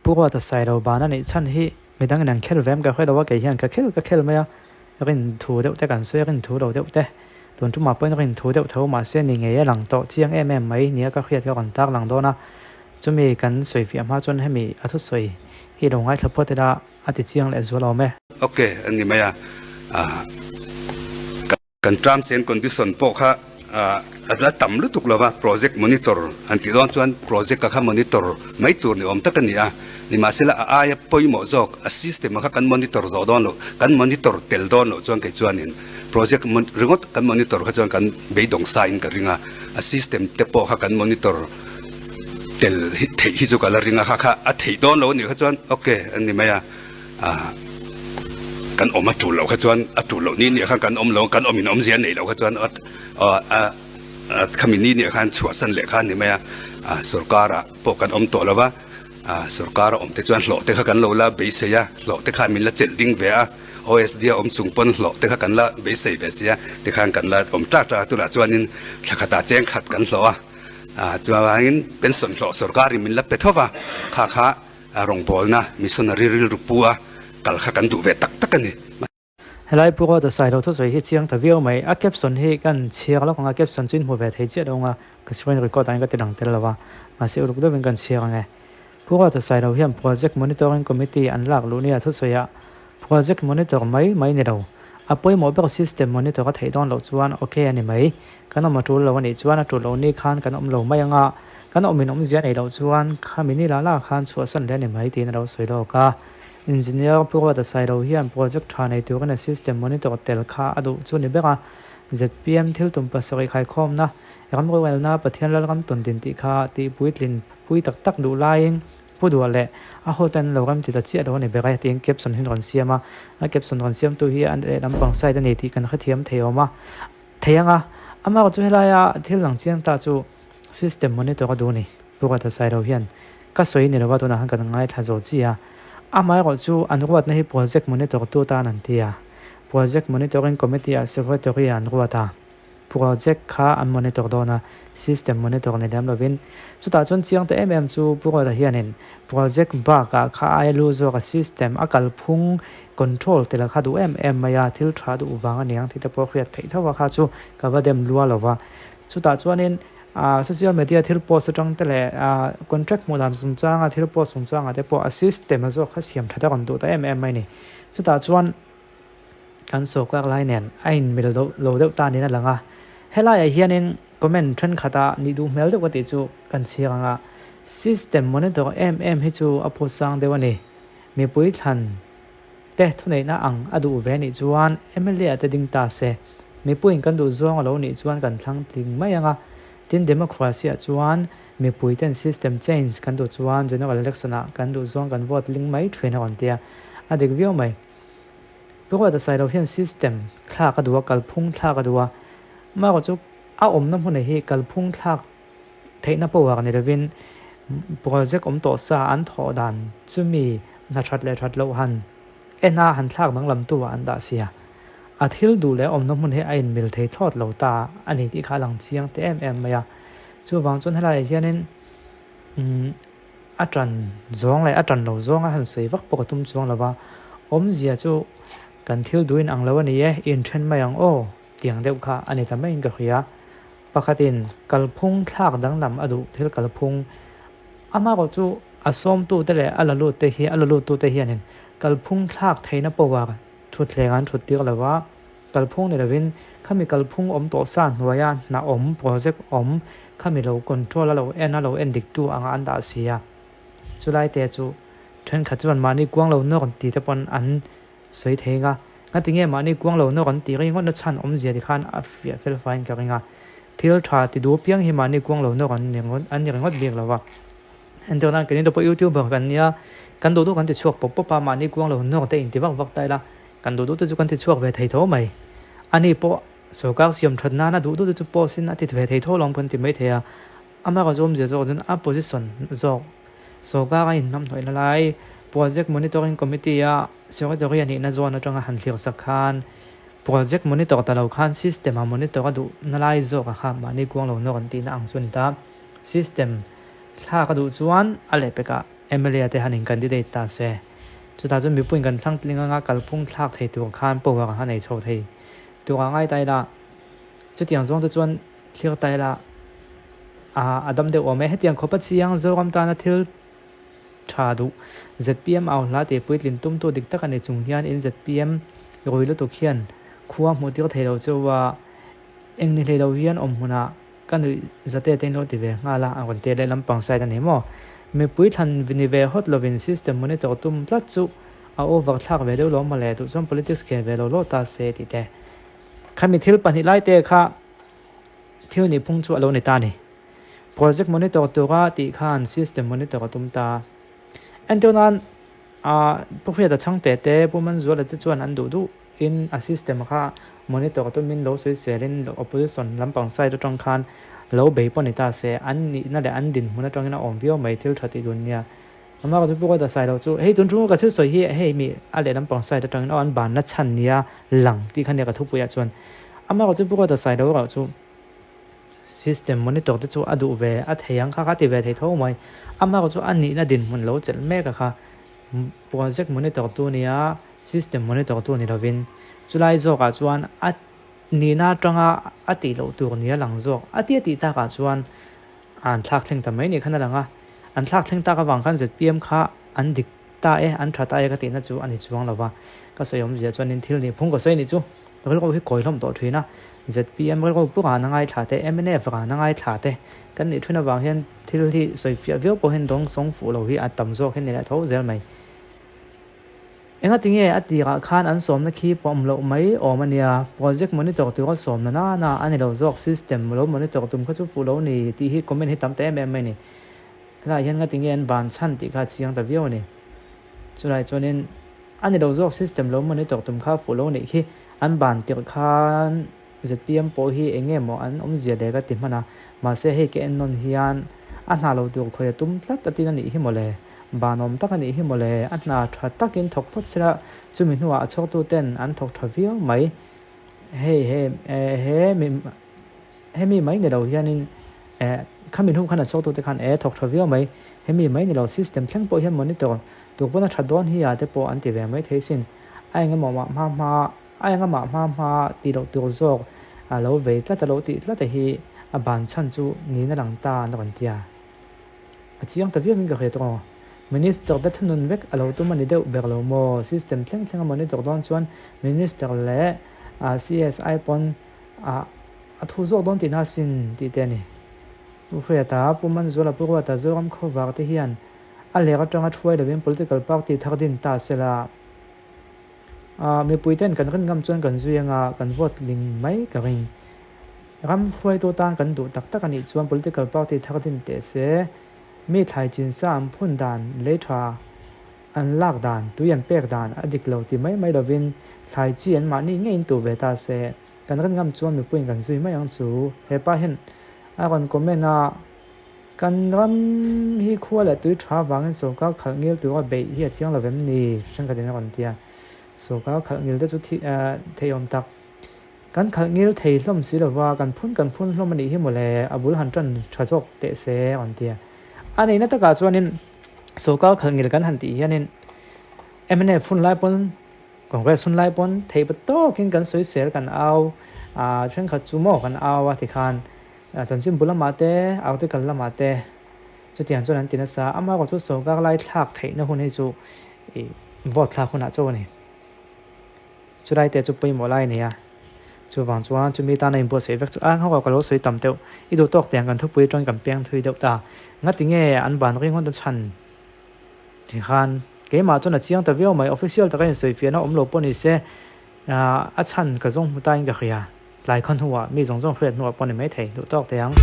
Pu Ruata Sailo ban a neih chhan hi midangin an khel ve em ka hre lo a, kei hian ka khel ka khel mai a, rin thu deuh te kan sawi a, rin thu lo deuh te tun tumah pawhin rin thu deuh tho mahse ni ngei a lang tawh chiang em em mai nia ka hriat ka rawn tar lang dawn a, chumi kan sawi fiah hma chuan hemi a thusawi hi lo ngaithla phawt ila a ti chiang leh zual awm e. Ok a ni mai a, kan terms and condition pawh kha a la tam lutuk lo va, project monitor han tih dawn chuan project a kha monitor mai tur ni awm tak a ni a, nimahsela a aia pawimawh zawk a system a kha kan monitor zawh dawn loh, kan monitor tel dawn loh chuan kei chuanin project ringawt kan monitor kha chuan kan beidawng sain ka ring a, a system te pawh kha kan monitor tel theih hi chu ka la ring a, kha kha a theih dawn lo a nih kha chuan ok a ni mai a. Kan awm a tul loh kha chuan a tul loh ni nih khan kan awm lo kan awm in awmzia neih loh kha chuan khami ni nih khan chhuahsan leh kha a ni mai a, sorkar ah pawh kan awm tawh lo va, sorkar a awm te chuan hlawh te kha kan lo la beisei a, hlawh te kha min la chelh ding ve a, OSD a awm chung pawn hlawh te kha kan la beisei ve sia, tikhan kan la awm ṭak ṭak a, tunah chuanin thla khatah cheng khat kan hlawh a, chuvangin pension hlawh sorkar in min la pe tho va, kha kha A rawngbawlna missionary rilru pu a kal kha kan duh ve tak tak a ni. Helai Pu Ruata Sailo thusawi hi chiang ta viau mai. A caption hi kan chhiar lawk ang a, caption chu in hmu ve thei chiah lo ang a, ka screen record ah hian ka ti lang tel lo a, mahse uluk deuhin kan chhiar ang e. Pu Ruata Sailo hian Project Monitoring Committee an lak luh nia thusawi ah Project Monitor mai mai ni lo, a pawimawh ber System Monitor a theih dawn loh chuan ok a ni mai. Kan awm a tul lo a nih chuan a tul loh ni khan kan awm lo mai ang a, kan awmin awmzia nei loh chuan khami ni lah lah khan chhuahsan leh a ni mai tiin a lo sawi lawk a. Engineer Pu Ruata Sailo hian project tha nei turin a system monitor tel kha a duh chu ni ber a, zpm thil tum pasarih khaikhawmna, ram rualna Pathian Lalram tawn din tih kha tih puitlin pui tak tak duh laiin Pu Duah leh a hoten lo rem ti ta chiah lo a ni ber e tiin caption hi an rawn siam a, a caption rawn siamtu hi a lehlam pang side a ni tih kan hrethiam thei awm a. Thei anga, amaherawh chu helaia thil lang chiang ta chu system monitor a duh a ni. Pu Ruata Sailo hian ka sawi ni lova tunah khan kan ngaithla zawh chi a, amaherawh chu an ruatna hi project monitor tu tan an ti a, project monitoring committee ah secretary ah an ruat a, project kha an monitor dawn a, system monitor ni lem lovin. Chutah chuan chiang ta em em chu Pu Ruata hianin project bakah kha aia lu zawk a system a kalphung Control te la kha duh em em mai a, thil tha duh vang a niang tih te pawh hriat theih tho a kha chu ka va dem lua lo va. Chutah chuanin ah social media thil post atang te leh ah contract hmuh dan chungchanga thil post chungchangah te pawh a system a zawk kha siam that a rawn duh ta em em mai a ni. Chutah chuan kan sawrkar lai nen a inmil lo deuh ta niin a lang a. Helaiah hianin comment thenkhat a nih duh hmel deuh ka tih chu kan chhiar ang a, system monitor em em hi chu a phut sang deuh a ni. Mipui thlan te thuneihna ang a duh ve nih chuan mla ah te ding ta se, mipuiin kan duh zawng a lo nih chuan kan thlang tling mai ang a. Tin, democracy ah chuan mipui ten system change kan duh chuan general election ah kan duh zawng kan vote ling mai thin a rawn ti a, a dik viau mai. Pu Ruata Sailo hian system thlak a duh a, kalphung thlak a duh a, amaherawh chu a awmna hmunah hi kalphung thlak Theihna power ni lovin project awm tawh sa an thawh dan chumi hna that leh that loh han en a han thlak danglam tu ah an dah sia. A thil duh leh awmna hmun hi a inmil thei thlawt lo ta a ni tih kha a lang chiang teh em em mai a. Chuvang chuan helaiah hianin umm a tan zawng leh a tan lo zawng a han sawi vak pawh ka tum chuang lo va, awmzia chu kan thil duh in ang lo a ni e, i inthen mai ang aw tiang deuh kha a ni ta maiin ka hria. Pakhatin kalphung thlak danglam a duh thil kalphung amaherawh chu a sawmtute leh a la lutte hi a la luttute hianin kalphung thlak theihna power thutthleng an thut tir lo va, kalphung ni lovin khami kalphung awm tawh sa hnuaia hna awm project awm khami lo control a lo en a lo en diktu anga an dah si a. Chulai te chu thenkhat chuan mahni kuang lo nawr ti te pawn an Sawi thei nga, ngati nge mahni kuang lo nawk an tih ringawt na chhan awmzia ti khan a fiah fel faiin ka ring a. Thil tha ti duh piang hi mahni kuang lo nawk an ni an ni ringawt bik lo va. Entir nan keini te pawh youtuber kan nia, kan duh duh kan ti chhuak pawp pawp a, mahni kuang lo nawk te inti vak vak ta ila, kan duh duh te chu kan ti chhuak ve thei tho mai. Ani pawh sorkar siam that nana duh duh te chu post in a ti ve thei tho lawm kan ti mai thei a. Amaherawhchu awmzia zawk chuan a position zawk sorkar a inhnamhnawih na lai Project Monitoring Committee a Secretary a nihna zawn atanga han thlir sak khan Project monitor ta lo khan system a monitor a duh na lai zawk a kha mahni kuang lo nawr an tihna ang chu a ni ta. System thlak a duh chuan a lehpekah. MLA te han in candidate ta se. Chutah chuan mipuiin kan thlang tling anga kalphung thlak thei tur khan power a nei chho thei tur a ngai ta ila. Chutiang zawng te chuan thlir ta ila a dam deuh awm e. Hetiang khawpa chiang Zoram tana thil tha duh zpm au hla tih puitlin tumtu dik tak a ni chung hian in zpm rui lutuk hian khua hmuh tir thei lo cheu a, eng ni hlei lo hian awm hmunah Ka nuih zate te in lo ti ve nghal a, a rawn ti leh lampang side a ni maw? Mipui thlan ni ve hawt lovin system monitor tum tlat chu a over thlak ve deuh lo mawle, duh chuan politics khel ve lo lo ta se tih te. Khami thil pahnih lai te kha thil nih phung chu a lo ni ta a ni. Project monitor tura tih khan system monitor a tum ta. Entir nan ah Pu Hriata Chhangte te, Pu Manzuala te chuan an duh duh. In a system kha monitor tumin lo sawiselin opposition lampang side atang khan lo bei pawh ni ta se, an nihna leh an dinhmun atangin a awm viau mai thil tha tih dun nia. Amah ka chu pu ka sai lo chu hei tun thu ka thil sawi hi hei mi a leh lampang side atangin aw an banna chhan nia lang tih kha nia ka thupuiah chuan amah ka chu pu ka sai lo erawh chu system monitor te chu a duh ve a thei ang kha kha ti ve thei tho mai. Amah ka chu a nihna dinhmun lo chelh mek a kha project monitor tu nia System monitor tu ni lovin chulai zawkah chuan a nihna atanga a tih loh tur nia lang zawk a tia tih takah chuan an thlak thleng ta mai nih khan a lang a, an thlak thleng tak avang khan zpm kha an dik ta e, an tha ta e ka tihna chu a ni chuang lova, ka sawi awmzia chuanin thil nih phung ka sawi nih chu rilru hi kawi hlawm tawh thin a, zpm rilru puk ah an ngaithla te, mnf ah an ngaithla te kan nih thin avang hian thil hi sawi fiah viau pawh hian dawng sawng fuh lo hi a tam zawk hi a ni leh tho zel mai. Engatinge a tirah khan an sawmna khi pawm loh mai awm a nia, project monitor tura sawmna nana a ni lo zawk, system lo monitor tum kha chu fuh lo ni tih hi comment hi tam ta em em mai a ni. Helaiah hian ngatinge an ban chhan tih kha a chiang ta viau a ni. Chulai chuanin a ni lo zawk system lo monitor tum kha fuh lo nih khi an ban tirh khan zpm pawh hi eng nge maw an awmzia leh ka ti hman a, mahse hei ka en nawn hian a hna lo tur khawi a tum tlat a tin a nih hi mawle, banawm tak a nih hi mawle, a hna tha takin thawk phawt sela chumi hnuah a chhawktu ten an thawk tha viau mai, hei he he mi hemi mai ni lo hianin eh khami hnu khan a chhawktu te khan eh thawk tha viau mai, hemi mai ni lo system thleng pawh hian monitor tur pawn a tha dawn hi a te pawh an ti ve mai thei sin, a engemaw mah hma hma. A eng amah hma hma tih loh tur zawk a lo vei tlat a lo tih tlat a hi a ban chhan chu niin a lang ta an rawn ti a. A chiang ta viau in ka hria tawh aw. Minister te thunun vek a lo tum a ni deuh ber lo maw? System thleng thleng a monitor dawn chuan Minister leh CSI pawn a thu zawk dawn tihna asin tih te a ni. Pu Hriata, Pu Manzuala, Pu Ruata, Zoram Khawvar te hian a leh atanga thuai lovin political party thar din ta sela. Ahh mipui ten kan rin ngam chuan kan zui anga kan vote ling mai ka ring. Ram hruaitu tan kan duh tak tak a nih chuan political party thar din teh se, mi thlai chin sa an phun dan, lei tha an lak dan, tui an pek dan a dik lo ti mai mai lovin thlai chi an mahni ngeiin tu ve ta se, kan rin ngam chuan mipuiin kan zui mai ang chu. Hepa hian a rawn comment a. Kan ram hi khua leh tui tha vangin sawrkar khalh ngil tura beih hi a thiang lo vem ni? Thenkhatin a rawn ti a. Sawrkar khalh ngil te chu theiawm tak. Kan khalh ngil thei hlawm si lova, kan phun kan phun hlawm a nih hi mawle, a bul han tan tha zawk teh se a rawn ti a. A neihna takah chuanin sawrkar khalh ngil kan han tih hianin mnf hun lai pawn Congress hun lai pawn theih pa tawkin kan sawisel kan au a, thenkhat chu maw kan au a tikhan Chanchinbu lamah te, article lamah te chutiang chuan an ti nasa. Amaherawh chu sorkar lai thlak theihna hun hi chu ih vote thlak hunah chauh a ni. Chulai te chu pawimawh lai a ni a. Chuvang chuan chumi tana inbuatsaih vek chu a nghawk a ka lo sawi tam deuh. I duh tawk tiang kan thupui atangin kan peng thui deuh ta. Ngati nge an ban ringawt a chhan ti khan keimah chuan a chiang ta viau mai. Official taka insawifiahna awm lo pawh ni se a chhan ka zawng hmu tain ka hria. Tlai khaw hnuah mi zawng zawng hriat hnuah pawh ni maithei duh tawk teh ang.